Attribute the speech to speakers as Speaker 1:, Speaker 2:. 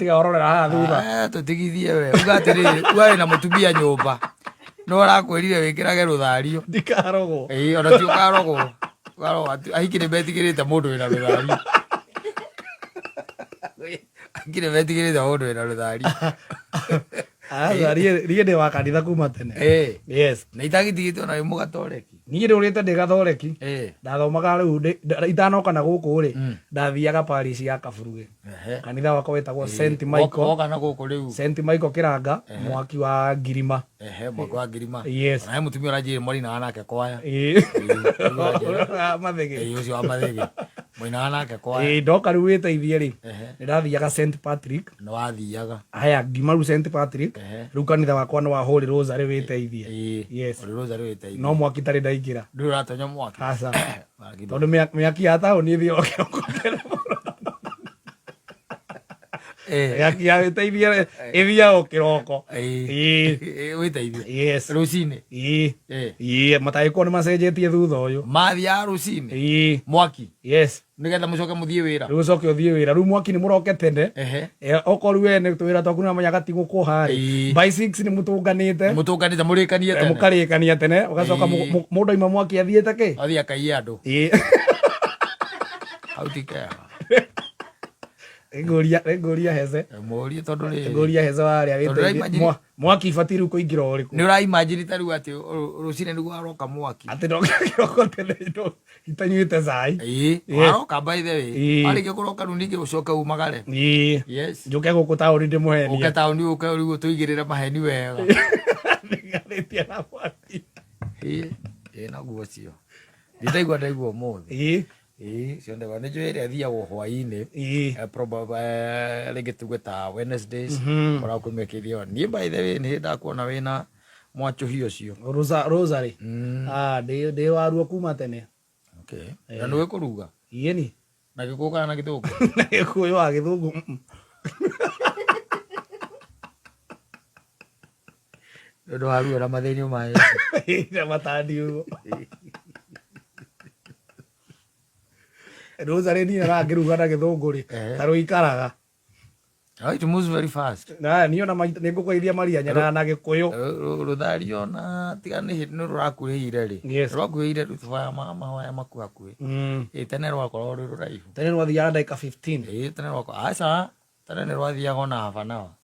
Speaker 1: Tiga ũrorera haha thutha.
Speaker 2: Ah, tũtigithie we uga atĩrĩrĩ, uga wĩna mũtumia nyũmba no arakwĩrire wĩkĩrage rũthario.
Speaker 1: Ndikarogwo.
Speaker 2: Ĩĩ, ona ti ũkarogwo. Ũkarogwo. Ahiki nĩ metigĩrĩte mũndũ wĩna rũthario. Ahiki nĩ metigĩrĩte mũndũ wĩna rũthario.
Speaker 1: Aca, niĩ ndĩ wa kanitha kuma tene.
Speaker 2: Ĩĩ.
Speaker 1: Yes.
Speaker 2: Na itagitigĩte ona wĩ mũgatoreki.
Speaker 1: Niĩ ndũrĩte ndĩ gathoreki.
Speaker 2: Ĩĩ.
Speaker 1: Ndathomaga rĩu itanoka na gũkũ rĩ, ndathiaga parish ya Kaburuge. Kanitha wakwa wĩtagwo St Michael.
Speaker 2: Woka na gũkũ rĩu.
Speaker 1: St Michael Kĩranga, mwaki wa Ngirima.
Speaker 2: Ehe, mwaki wa Ngirima.
Speaker 1: Yes.
Speaker 2: Ona he mũtumia ũranjĩrire mwarinaga nake kwaya.
Speaker 1: Ĩĩ.
Speaker 2: Ĩĩ.
Speaker 1: Mathĩgĩ.
Speaker 2: Ĩĩ, ũcio wa Mathĩgĩ. Mwainaga nake kwaya.
Speaker 1: Ĩĩ, ndoka rĩu wĩteithie rĩ,
Speaker 2: Ehe.
Speaker 1: nĩ ndathiaga St Patrick.
Speaker 2: Nĩ wathiaga.
Speaker 1: Haya, ngiuma rĩu St Patrick,
Speaker 2: Ehe.
Speaker 1: rĩu kanitha wakwa nĩ wa Holy Rosary wĩteithie.
Speaker 2: Ĩĩ.
Speaker 1: Yes.
Speaker 2: Holy Rosary wĩteithie.
Speaker 1: No mwaki tarĩ ndaingĩra.
Speaker 2: Ndũrĩ ũratonya mwaki.
Speaker 1: Aca.
Speaker 2: Mwaki ndũ-
Speaker 1: Tondũ mĩaki ya taũni ĩthiaga kĩroko tene mũno.
Speaker 2: Ĩĩ.
Speaker 1: Mĩaki ya wĩteithie ĩthiaga o kĩroko.
Speaker 2: Ĩĩ.
Speaker 1: Ĩĩ.
Speaker 2: Ĩĩ, wĩteithie.
Speaker 1: Yes.
Speaker 2: Rũcinĩ.
Speaker 1: Ĩĩ.
Speaker 2: Ĩĩ.
Speaker 1: Ĩĩ, matangĩkorwo nĩ macenjetie thutha ũyũ.
Speaker 2: Mathiaga rũcinĩ.
Speaker 1: Ĩĩ.
Speaker 2: Mwaki.
Speaker 1: Yes.
Speaker 2: Nĩgetha mũcoke mũthiĩ wĩra.
Speaker 1: Rĩu ũcoke ũthiĩ wĩra. Rĩu mwaki nĩ mũroke tene.
Speaker 2: Ehe.
Speaker 1: Okorwo rĩu we nĩ twĩra twaku nĩwamenya gatigũkũha rĩ.
Speaker 2: Ĩĩ.
Speaker 1: By 6 nĩ mũtũnganĩte.
Speaker 2: Mũtũnganĩte mũrĩkanie tene.
Speaker 1: Mũkarĩkania tene ũgacoka
Speaker 2: Ĩĩ.
Speaker 1: mũndũ aima mwaki athiĩte kĩ?
Speaker 2: Athiĩ akaiye andũ.
Speaker 1: Ĩĩ.
Speaker 2: Hau ti kega.
Speaker 1: Nĩngũria Heze.
Speaker 2: Mũrie tondũ rĩrĩ.
Speaker 1: Ngũria Heze warĩa
Speaker 2: Tondũ
Speaker 1: wĩteithie.
Speaker 2: ũraimagine-
Speaker 1: Mwaki ibatiĩ rĩu kũingĩra o ũrĩkũ?
Speaker 2: Nĩ ũraimagine ta rĩu atĩ rũcinĩ nĩguo aroka mwaki.
Speaker 1: Atĩ ndoka kĩroko tene itanyuĩte cai.
Speaker 2: Ĩĩ,
Speaker 1: Yes.
Speaker 2: aroka by the way.
Speaker 1: Ĩĩ.
Speaker 2: Warĩkia kũroka rĩu ningĩ ũcoke umagare.
Speaker 1: Ĩĩ.
Speaker 2: Yes.
Speaker 1: Njũke gũkũ taũni ndĩmũhenie.
Speaker 2: Ũke taũni ũke rĩu ũtũigĩrĩre maheni wega.
Speaker 1: Ndiganĩtie na mwaki.
Speaker 2: Ĩĩ, ĩĩ naguo ũcio. Nditaigua ndaigua ũmũthĩ.
Speaker 1: Ĩĩ.
Speaker 2: Ĩĩ, ũcio ndaigua. Nĩ njũĩ ĩrĩa ĩthiagwo hwaĩ-inĩ.
Speaker 1: Ĩĩ.
Speaker 2: Rĩngĩ tuge ta Wednesdays. Koragwo kwĩ mĩaka ĩthiaga. Niĩ by the way nĩ ndakuona wĩna mwacũhia ũcio.
Speaker 1: Rosary. Ah, ndĩ waruo kuma tene.
Speaker 2: Okay. Na nĩũĩ kũruga?
Speaker 1: Ĩni.
Speaker 2: Na Gĩkũyũ kana na Gĩthũngũ?
Speaker 1: Na Gĩkũyũ wa Gĩthũngũ.
Speaker 2: Nĩ ũndũ wa ruo na mathĩnio ma
Speaker 1: Na matandi ũguo. Rosary niĩ arangĩruga na Gĩthũngũ rĩ, ta rũikaraga.
Speaker 2: Oh, it moves very fast.
Speaker 1: Na niĩ ona maita nĩ ngũkũgeithia Maria nyendaga na Gĩkũyũ.
Speaker 2: Rũthario na tiga nĩ hĩndĩ nĩ rũrakuhĩire rĩ.
Speaker 1: Yes.
Speaker 2: Rwakuhĩire rĩu tũhoya mahoya makuhakuhĩ. Ĩ tene rwakoragwo rwĩ rũraihu.
Speaker 1: Tene rwathiaga ndagĩka 15.
Speaker 2: Ĩ tene rwakoragwo aca tene nĩ rwathiaga ona half an hour.